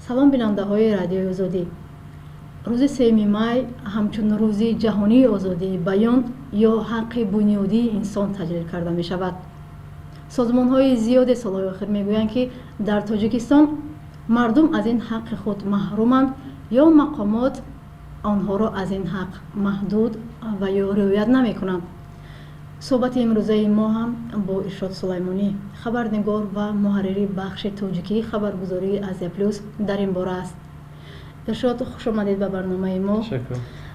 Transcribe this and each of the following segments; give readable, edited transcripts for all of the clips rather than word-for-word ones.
Салом, бинандаҳои Радиои Озодӣ. Рӯзи 3 май ҳамчун Рӯзи ҷаҳонии озодии баён ё ҳаққи бунёдии инсон таҷлил карда мешавад. Созмонҳои зиёде солҳои охир мегӯянд, ки дар Тоҷикистон мардум аз ин ҳаққи худ маҳруманд ё мақомот онҳоро аз ин ҳақ маҳдуд ва ё риоят намекунанд. Суҳбати имрӯзаи мо ҳам бо Иршод Сулаймонӣ, хабарнигор ва муҳаррири бахши тоҷикии хабаргузории Азия Плюс, дар ин бора аст. Иршод, хушомадед ба барномаи мо.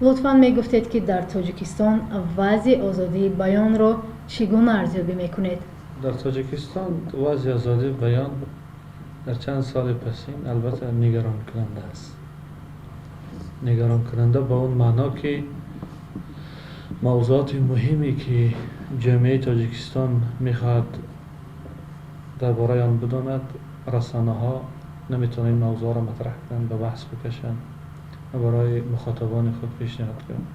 Лутфан мегуфтед, ки дар Тоҷикистон вазъи озодии баёнро чӣ гуна арзёбӣ мекунед? Дар Тоҷикистон вазъи озодии баён дар чанд соли пасин албатта нигаронкунанда аст. Нигаронкунанда ба он маъно, ки мавзӯоти муҳиме, ки ҷомеаи Тоҷикистон мехоҳад дар бораи он бидонад, расонаҳо наметавонанд ин мавзӯъро матраҳ кунанд, ба баҳс бикашанд ва барои мухотабони худ пешниҳод кунанд.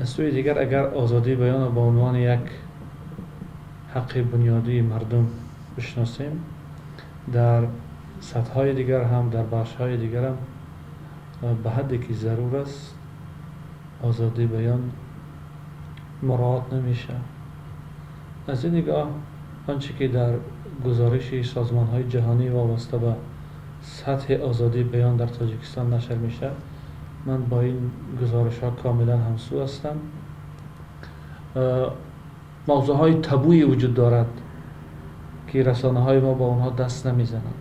Аз сӯи дигар, агар озодии баёнро ба унвони як ҳаққи бунёдии мардум бишносем, дар сатҳҳои дигар ҳам, дар бахшҳои дигарам ба ҳадде ки зарур аст, озодии баён муроат намешавад. Аз ин нигоҳ, он чӣ ки дар гузориши созмонҳои ҷаҳонӣ вобаста ба сатҳи озодии баён дар Тоҷикистон нашр мешавад, ман бо ин гузоришҳо комилан ҳамсӯ ҳастам. Мавзӯъҳои табуе вуҷуд дорад, ки расонаҳои мо ба онҳо даст намезананд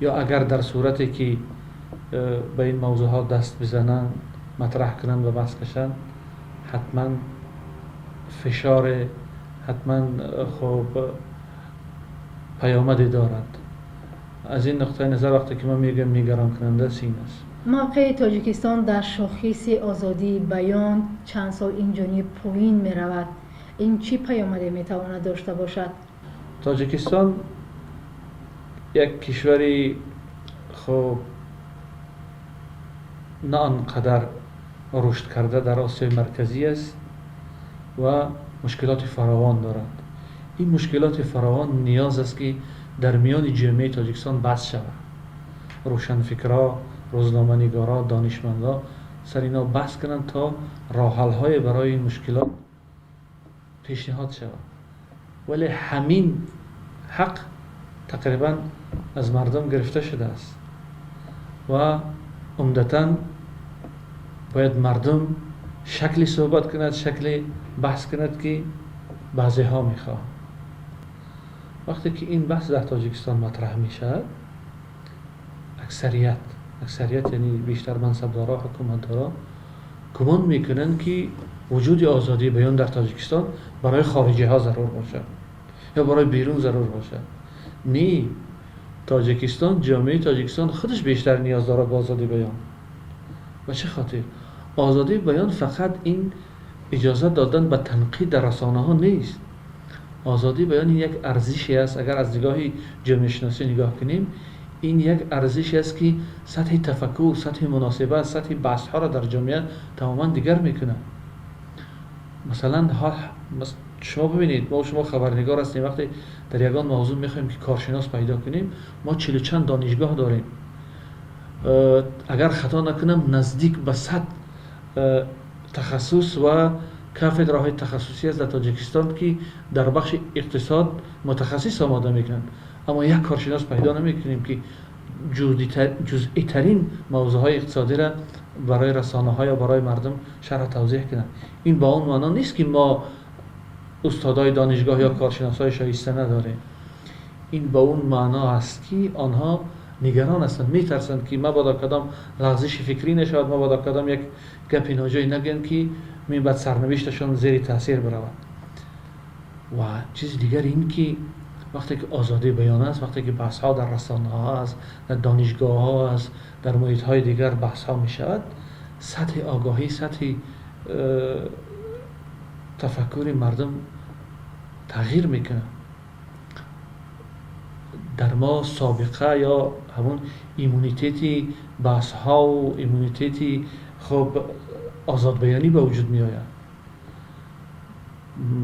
ё агар дар сурате ки ба ин мавзӯъҳо даст бизананд, матраҳ кунанд ва баҳс кашанд, ҳатман фишоре, ҳатман хуб паёмаде дорад. Аз ин нуқтаи назар, вақте ки ман мегӯям нигаронкунанда аст, ин аст. Мавқеи Тоҷикистон дар шохиси озодии баён чанд сол инҷониб поин меравад. Ин чӣ паёмаде метавонад дошта бошад? Тоҷикистон як кишвари хуб на он қадар рушд карда дар Осиёи Марказӣ аст ва мушкилоти фаровон дорад. Ин мушкилоти фаровон ниёз аст, ки дар миёни ҷомеаи Тоҷикистон баҳс шавад. Рӯшанфикрҳо, рӯзноманигорҳо, донишмандҳо сар ино баҳс кунанд, то роҳҳалҳое барои ин мушкилот пешниҳод шавад. Вале ҳамин ҳақ тақрибан аз мардум гирифта шудааст ва умдатан бояд мардум шакли суҳбат кунад, шакли баҳс кунад, ки баъзеҳо мехоҳанд. Вақте ки ин баҳс дар Тоҷикистон матраҳ мешавад, аксарият, аксарият яъне бештар мансабдорҳо, ҳукуматдорҳо гумон мекунанд, ки вуҷуди озодии баён дар Тоҷикистон барои хориҷиҳо зарур бошад ё барои берун зарур бошад. Не, Тоҷикистон, ҷомеаи Тоҷикистон худаш бештар ниёз дорад ба озодии баён. Ба чӣ хотир? Озодии баён фақат ин иҷозат додан ба танқид дар расонаҳо нест. Озодии баён ин як арзише аст. Агар аз нигоҳи ҷомеашиносӣ нигоҳ кунем, ин як арзише аст, ки сатҳи тафаккур, сатҳи муносибат, сатҳи баҳсҳоро дар ҷомеа тамоман дигар мекунад. Масалан, шумо бибинед, мо шумо хабарнигор ҳастем. Вақте дар ягон мавзӯъ мехоҳем, ки коршинос пайдо кунем, мо чилу чанд донишгоҳ дорем. Агар хато накунам, наздик ба 100 тахассус ва кафедраҳои тахассусӣ аст дар Тоҷикистон, ки дар бахши иқтисод мутахассис омода мекунанд, аммо як коршинос пайдо намекунем, ки ҷузъитарин мавзӯъҳои иқтисодиро барои расонаҳо ё барои мардум шарҳу тавзеҳ кунанд. Ин ба он маъно нест, ки мо устодои донишгоҳ ё коршиносҳои шоиста надорем. Ин ба он маъно аст, ки онҳо нигарон ҳастанд, метарсанд, ки мабодо кадом лағзиши фикрӣ нашавад, мабодо кадом як гапи ноҷой нагӯянд, ки минбаъд сарнавишташон зери таъсир биравад. Ва чизи дигар ин ки вақте ки озодии баён аст, вақте ки баҳсҳо дар расонаҳо аст, дар донишгоҳҳо аст, дар муҳитҳои дигар баҳсҳо мешавад, сатҳи огоҳӣ, сатҳи тафаккури мардум тағйир мекунад. Дар мо собиқа ё ҳамон иммунитети баҳсҳову иммунитети хуб озодбаёнӣ ба вуҷуд меояд.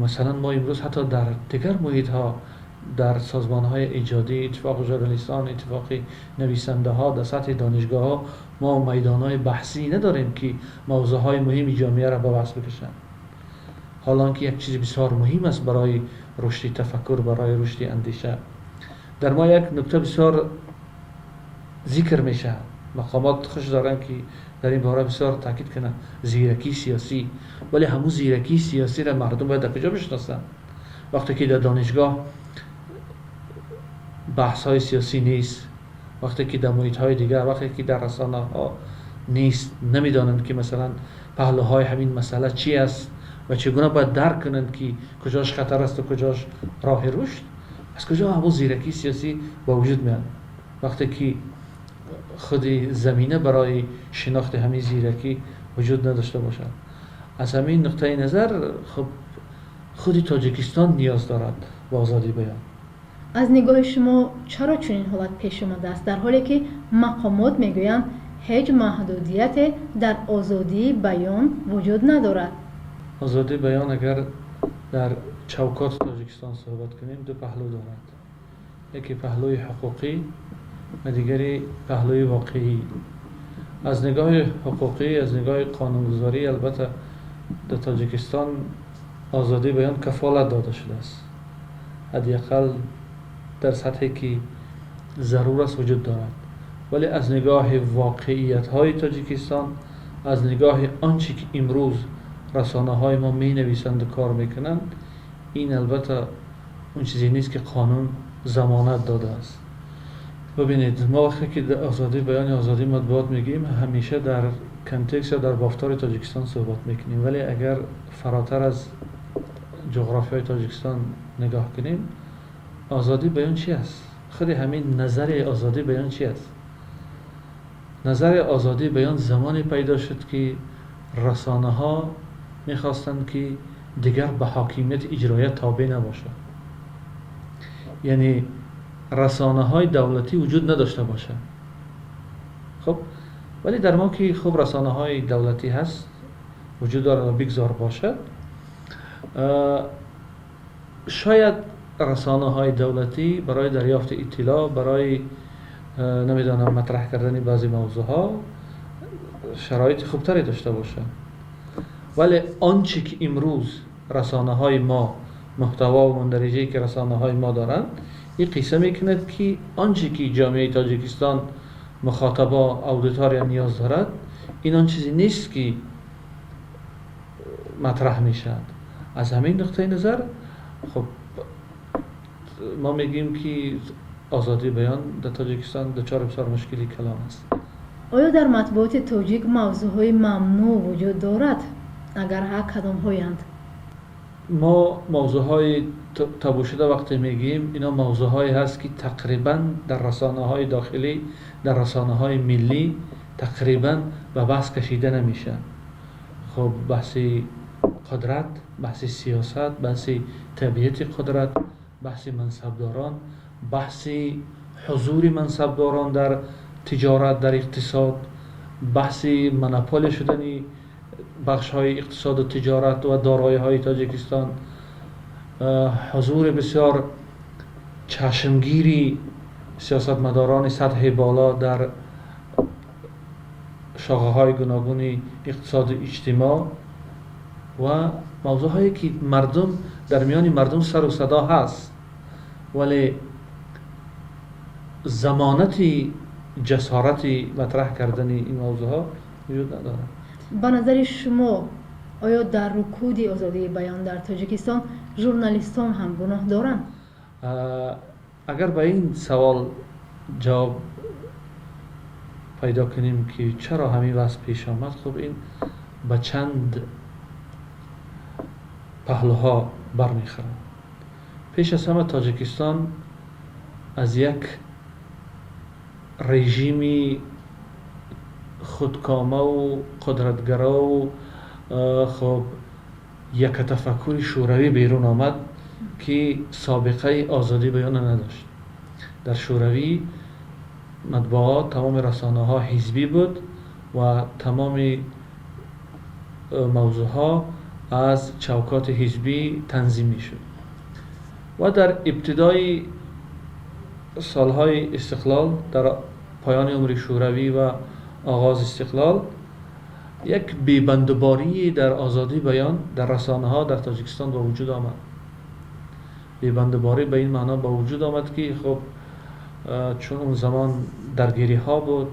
Масалан, мо имрӯз ҳатто дар дигар муҳитҳо Дар созмонҳои эҷодӣ, иттифоқи журналистон, иттифоқи нависандаҳо, дар сатҳи донишгоҳҳо мо майдонҳои баҳсӣ надорем, ки мавзӯъҳои муҳими ҷомеаро ба баҳс бикашанд. Ҳол он ки як чизи бисёр муҳим аст барои рушди тафаккур, барои рушди андеша. Дар мо як нукта бисёр зикр мешавад, мақомот хуш доранд, ки дар ин бора бисёр таъкид кунанд: зиракии сиёсӣ. Вале ҳамун зиракии сиёсиро мардум бояд дар куҷо бишносанд, вақте ки дар донишгоҳ баҳсҳои сиёсӣ нест, вақте ки дар муҳитҳои дигар, вақте ки дар расонаҳо нест? Намедонанд, ки масалан паҳлӯҳои ҳамин масъала чи аст ва чӣ гуна бояд дарк кунанд, ки куҷош хатар аст ва куҷош роҳи рушд. Аз куҷо ҳамун зиракии сиёсӣ ба вуҷуд меояд, вақте ки худи замина барои шинохти ҳамин зиракӣ вуҷуд надошта бошад? Аз ҳамин нуқтаи назар, хуб, худи Тоҷикистон ниёз дорад ба озодии баён. Аз нигоҳи шумо, чаро чунин ҳолат пеш омадааст, дар ҳоле ки мақомот мегӯянд, ҳеҷ маҳдудияте дар озодии баён вуҷуд надорад? Озодии баён, агар дар чавкоти Тоҷикистон суҳбат кунем, ду паҳлӯ дорад: яке паҳлӯи ҳуқуқӣ ва дигаре паҳлӯи воқеӣ. Аз нигоҳи ҳуқуқӣ, аз нигоҳи қонунгузорӣ, албатта, дар Тоҷикистон озодии баён кафолат дода шудааст, ҳадди ақал дар сатҳе ки зарур аст вуҷуд дорад. Вале аз нигоҳи воқеиятҳои Тоҷикистон, аз нигоҳи он чӣ ки имрӯз расонаҳои мо менависанду кор мекунанд, ин албатта он чизе нест, ки қонун замонат додааст. Бибинед, мо вақте ки озодии баён ё озодии матбуот мегӯем, ҳамеша дар контекст ё дар бофтори Тоҷикистон суҳбат мекунем. Вале агар фаротар аз ҷуғрофиёи Тоҷикистон нигоҳ кунем, озодии баён чи аст? Худи ҳамин назари озодии баён чи аст? Назари озодии баён замоне пайдо шуд, ки расонаҳо мехостанд, ки дигар ба ҳокимияти иҷроия тобеъ набошад, яъне расонаҳои давлатӣ вуҷуд надошта бошад. Хуб, вале дар мо ки хуб расонаҳои давлатӣ ҳаст, вуҷуд дорад ва бигзор бошад. Шояд расонаҳои давлатӣ барои дарёфти иттилоъ, барои намедонам, матраҳ кардани баъзе мавзӯъҳо шароити хубтаре дошта бошад. Вале он чӣ ки имрӯз расонаҳои мо, муҳтаво ва мундариҷае ки расонаҳои мо доранд, ин қисса мекунад, ки он чӣ ки ҷомеаи Тоҷикистон, мухотабо, аудитория ниёз дорад, ин он чизе нест, ки матраҳ мешавад. Аз ҳамин нуқтаи назар, хуб, мо мегӯем, ки озодии баён дар Тоҷикистон дучори бисёр мушкили калон аст. Оё дар матбуоти тоҷик мавзӯъҳои мамнӯъ вуҷуд дорад? Агар ҳа, кадомҳоянд? Мо мавзӯъҳои табушуда вақте мегӯем, ино мавзӯъҳое ҳаст, ки тақрибан дар расонаҳои дохилӣ, дар расонаҳои миллӣ тақрибан ба баҳс кашида намешаванд. Хуб, баҳси қудрат, баҳси сиёсат, баҳси табиати қудрат, баҳси мансабдорон, баҳси ҳузури мансабдорон дар тиҷорат, дар иқтисод, баҳси монополия шудани бахшҳои иқтисоду тиҷорат ва дороиҳои Тоҷикистон, ҳузури бисёр чашмгири сиёсатмадорони сатҳи боло дар шохаҳои гуногуни иқтисоду иҷтимоъ ва мавзӯъҳое, ки мардум дар миёни мардум сару садо ҳаст, вале замонати ҷасорати матраҳ кардани ин мавзӯъҳо вуҷуд надорад. Ба назари шумо, оё дар рукуди озодии баён дар Тоҷикистон журналистон ҳам гуноҳ доранд? Агар ба ин савол ҷавоб пайдо кунем, ки чаро ҳамин вазъ пеш омад, хуб, ин ба чанд паҳлӯҳо бармехӯрад. Пеш аз ҳама, Тоҷикистон аз як режими худкомаву қудратгарову, хуб, якатафаккури шӯравӣ берун омад, ки собиқаи озодӣ баёна надошт. Дар Шӯравӣ матбуот, тамоми расонаҳо ҳизбӣ буд ва тамоми мавзӯъҳо аз чавкоти ҳизбӣ танзим мешуд. و در ابتدای سالهای استقلال، در پایان عمر شوروی و آغاز استقلال، یک بی‌بندوباری در آزادی بیان در رسانه ها در تاجیکستان به وجود آمد. بی‌بندوباری به این معنا به وجود آمد که خب چون اون زمان درگیری ها بود،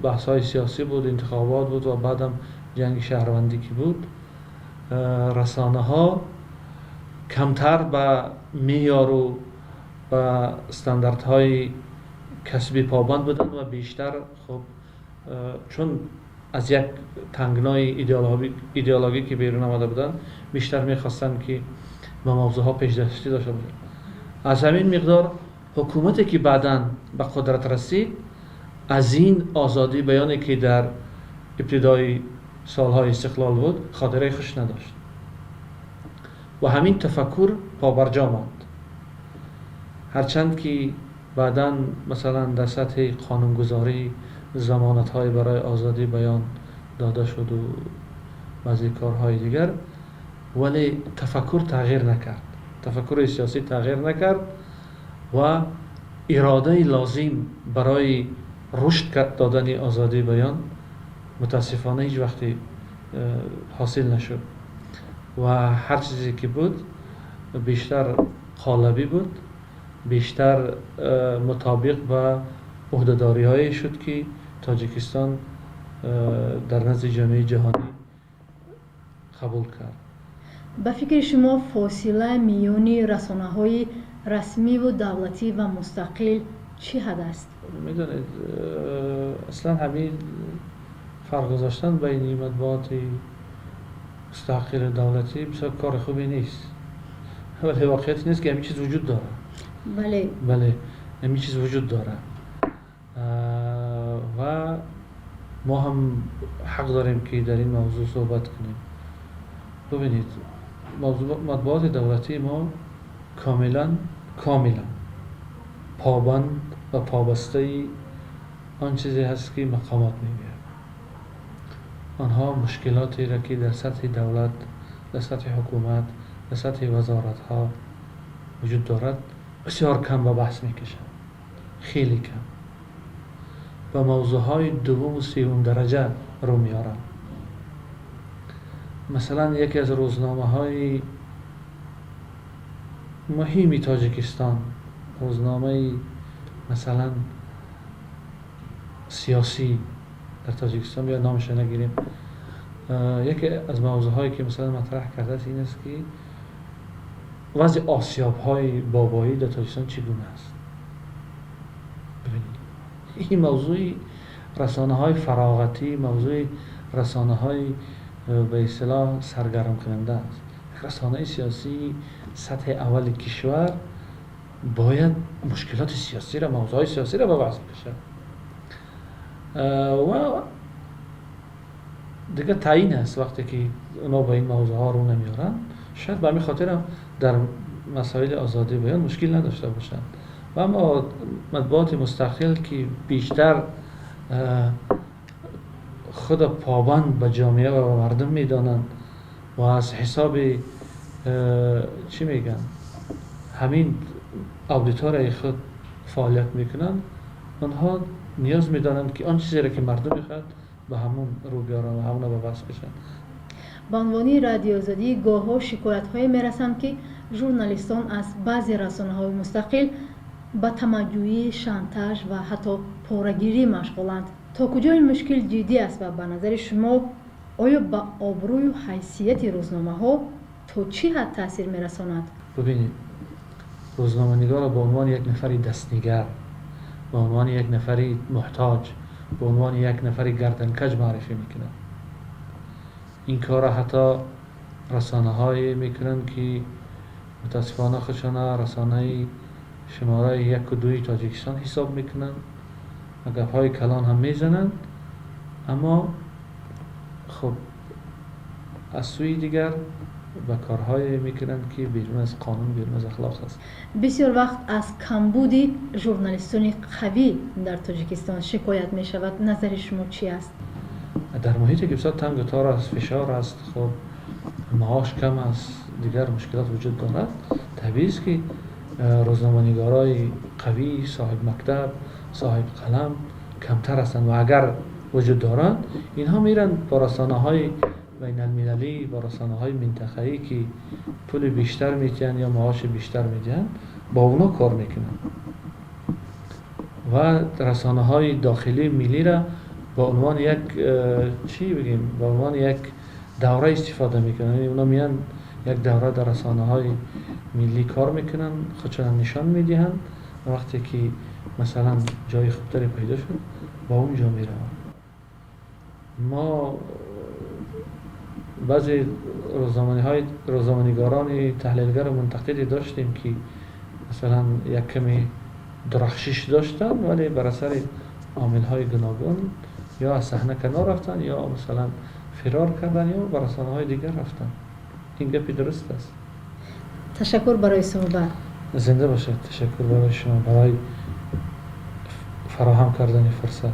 بحث های سیاسی بود، انتخابات بود و بعدم جنگ شهروندی که بود، رسانه ها کمتر به معیار و به استانداردهای کسبی پابند بودند و بیشتر خب چون از یک تنگنای ایدئولوژی که بیرون آمده بودند، بیشتر میخواستند که به موضوع ها پیش دستی داشته باشند. از همین مقدار حکومتی که بعدا به قدرت رسید، از این آزادی بیانی که در ابتدای سالهای استقلال بود خاطره خوش نداشت و همین تفکر پابرجا ماند. هرچند که بعدا مثلا در سطح قانونگذاری ضمانت های برای آزادی بیان داده شد و بعضی کارهای دیگر، ولی تفکر تغییر نکرد، تفکر سیاسی تغییر نکرد و اراده لازم برای رشد دادن آزادی بیان متاسفانه هیچ وقتی حاصل نشد و هر چیزی که بود بیشتر قالبی بود، بیشتر مطابق با عهده‌داری های شد که تاجیکستان در نزد جامعه جهانی قبول کرد. Ба фикри шумо, фосила миёни расонаҳои расмиву давлатӣ ва мустақил чӣ ҳад аст? Медонед, аслан ҳамин фарқ гузоштан байни матбуоти мустақилу давлатӣ бисёр кори хубе нест, вале воқеият нест ки ҳамин чиз вуҷуд дорад. Бале, ҳамин чиз вуҷуд дорад ва мо ҳам ҳақ дорем ки дар ин мавзӯъ суҳбат кунем. Бубинед, матбуоти давлатии мо комилан побанд ва побастаи он чизе ҳаст ки мақомот мегӯяд. Онҳо мушкилотеро ки дар сатҳи давлат, дар сатҳи ҳукумат, дар сатҳи вазоратҳо вуҷуд дорад, бисёр кам ба баҳс мекашанд, хеле кам ба мавзӯъҳои дуввуму севум дараҷа рӯ меоранд. Масалан, яке аз рӯзномаҳои муҳими Тоҷикистон, рӯзномаи масалан сиёсӣ дар Тоҷикистон, биё номашро нагирем, яке аз мавзӯъҳое ки масалан матраҳ кардааст ин аст ки вазъи осиёбҳои бобоӣ дар Тоҷикистон чӣ гуна аст. Бибинед, ин мавзӯи расонаҳои фароғатӣ, мавзӯи расонаҳои ба истилоҳ саргармкунанда аст. Расонаи сиёсии сатҳи аввали кишвар бояд мушкилоти сиёсиро, мавзӯъҳои сиёсиро ба баҳс бикашад ва дигар таъин аст. Вақте ки оно ба ин мавзӯъҳо рӯ намеоранд, шояд ба ҳамин хотирам дар масоили озодии баён мушкил надошта бошанд. Ва аммо матбуоти мустақил ки бештар худо побанд ба ҷомеа ва ба мардум медонанд ва аз ҳисоби чӣ мегӯянд, ҳамин аудиторияи худ фаъолият мекунанд, онҳо ниёз медонанд ки он чизеро ки мардум мехоҳад ба ҳамон рӯ биёранд ва ҳамонро ба баҳс кашанд. Ба унвони Радиои Озодӣ гоҳҳо шикоятҳое мерасанд, ки журналистон аз баъзе расонаҳои мустақил ба тамаъҷӯӣ, шантаж ва ҳатто порагирӣ машғуланд. То куҷо ин мушкил ҷиддӣ аст ва ба назари шумо оё ба обрӯю ҳайсияти рӯзномаҳо то чӣ ҳад таъсир мерасонад? Бубинед, рӯзноманигорро ба унвони як нафари дастнигар, ба унвони як нафари муҳтоҷ, ба унвони як нафари гарданкаҷ муаррифӣ мекунанд. Ин корро ҳатто расонаҳое мекунанд ки мутаассифона худшона расонаи шумораи яку дуи Тоҷикистон ҳисоб мекунанд ва гапҳои калон ҳам мезананд, аммо хуб аз сӯи дигар ба корҳое мекунанд ки берун аз қонун, берун аз ахлоқ аст. Бисёр вақт аз камбуди журналистони қавӣ дар Тоҷикистон шикоят мешавад. Назари шумо чӣ аст? Дар муҳите ки бисёр тангу тор аст, фишор аст, хуб маош кам аст, дигар мушкилот вуҷуд дорад, Табиист, ки рӯзноманигорои қавӣ, соҳиб мактаб, соҳиб қалам камтар ҳастанд ва агар вуҷуд доранд, инҳо меранд бо расонаҳои байналмилалӣ, бо расонаҳои минтақавӣ, ки пули бештар медиҳанд ё маоши бештар медиҳанд, бо онҳо кор мекунанд ва расонаҳои дохилии миллиро ба унвони як чӣ бигем, ба унвони як давра истифода мекунанд. Яъне онҳо меянд, як давра дар расонаҳои миллӣ кор мекунанд, худшона нишон медиҳанд ва вақте ки масалан ҷои хубтаре пайдо шуд, ба он ҷо мераванд. Мо баъзе рӯзноманигорони таҳлилгару мунтақиде доштем, ки масалан як каме дурахшиш доштанд, вале бар асари омилҳои гуногун ё аз саҳна канор рафтанд, ё масалан фирор карданд, ё ба расонаҳои дигар рафтанд. Ин гапи дуруст аст. Ташаккур барои суҳбат. Зинда бошед. Ташаккур барои шумо, барои фароҳам кардани фурсат.